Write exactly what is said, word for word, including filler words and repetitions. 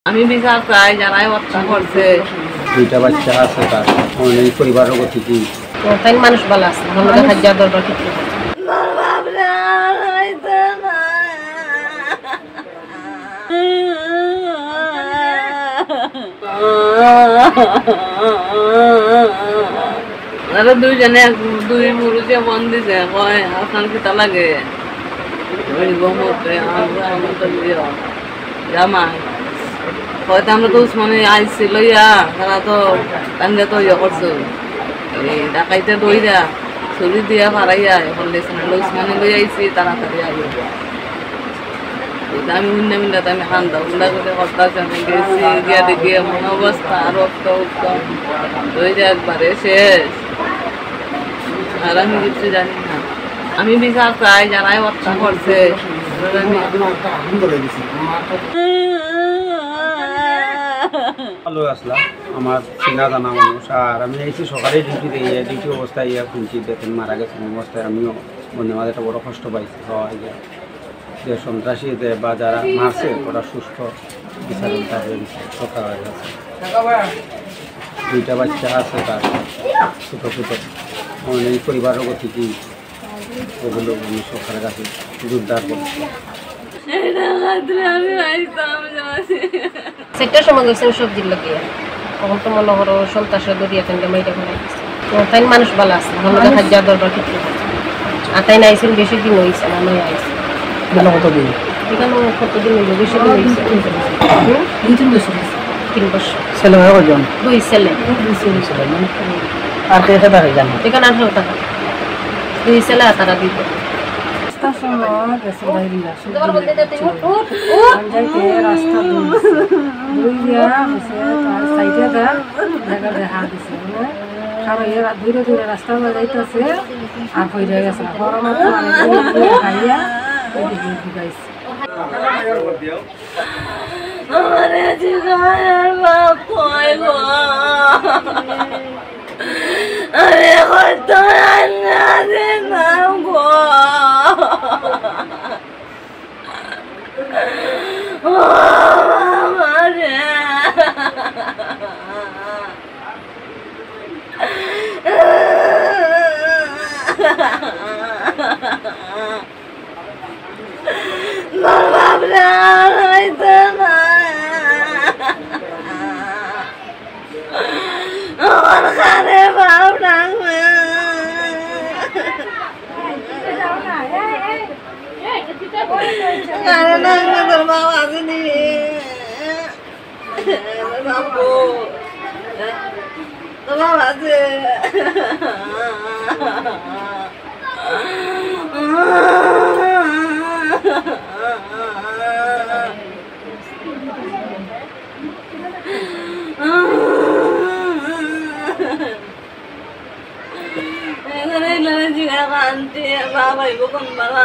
আমি বিচার চাই, যারাই হত্যা করছে। দুইটা বাচ্চা আছে তার, মানে এই পরিবারের গতি কি? তো তাই মানুষ ভালা আছে, আমার লগে হাজার দরবার কিছু। তারা দুইজনে এক, দুই মুরুজে ফোন দিছে, কয়, "আপনার কিতা লাগে?" ওই গো মরতে, আমার, আমার তো বিয়ে হয়। জামাই। কয় তো আমরা তো উসমানী আইছি লইয়া, তারা তো তানরে তো ইয়ে করছে। এই ডাকাইতে দইরা, ছুরি দিয়া ফারাইয়া, এখন লেসন হলো উসমানী লই আইছি, তাড়াতাড়ি আইও। এটা আমি উন্না মিন্না, আমি হান্দা উন্না করে হতাশ, আমি গেছি, গিয়া দেখি এমন অবস্থা, রক্ত উক্ত, দইরা একবারে শেষ। আর আমি কিচ্ছু জানি না। আমি বিচার চাই, যারাই হত্যা করছে। ভালো আসলাম, আমার চিনা জানা মানুষ। আর আমি আইছি সকালে ডিউটি দিয়ে, ডিউটি অবস্থায় ইয়া শুনছি, দেখেন মারা গেছেন অবস্থায়। আমিও মনে মাঝে একটা বড় কষ্ট পাইছি। হওয়া যায় যে সন্ত্রাসী যে বা যারা মারছে, ওরা সুস্থ বিচার হয়ে গেছে, সরকার হয়ে গেছে। দুইটা বাচ্চা আছে তার, ছোট ছোট, মানে এই পরিবারের গতি কি, ওগুলো আমি সরকারের কাছে জোরদার করছি। এটা রাত্রে আমি আইতাম, যাওয়া চাইরটার সময় গেছেন সবজির লগে। তখন তো মনে করো সন্ত্রাসরা দরিয়া কেন্দ্রে মাইরা ফেলাই দিছে। তো তাই মানুষ ভালা আছে, আমার লগে হাজার দরবার কিছু। আর তাই নাইছিল বেশি দিন হইছে না, নয় আইছে। এখানে কত দিন? এখানে কত দিন হইল? বেশি দিন হইছে। হুম? দুই তিন বছর হইছে। তিন বছর। ছেলে মেয়ে কয়জন? দুই ছেলে। দুই ছেলে ছিল, না? আর কে কে থাকে জানো? এখানে আর কেউ থাকে না। দুই ছেলে আর তারা দুই বোন। রাস্তার সময় গেছে বাইরে। যাইতে রাস্তা দৌড়ছে। দৌড়িয়া গেছে, তার সাইডে যা, দেখা দেখা দিছে। মানে, কারো এরা দূরে দূরে রাস্তা দিয়ে যাইতেছে, আর হয়ে গেছে। বড় মতো মানে, দৌড় দিয়ে খাইয়া, ওই দিকে ঢুকাইছে। আমারে জিগায় আর বাপ কই গো? আরে কত রান্না দিলাম গো। ও বাবা রে। তোর বাপ রে আর হইতো না। আমার কানে বাপ ডাকবে। কানে ডাকবে, তোর বাপ আসেনি। তোর বাপ, তোর বাপ আছে। এখানে এখানে জিগা কান্তি, বাবা, ইবো কোন বাবা?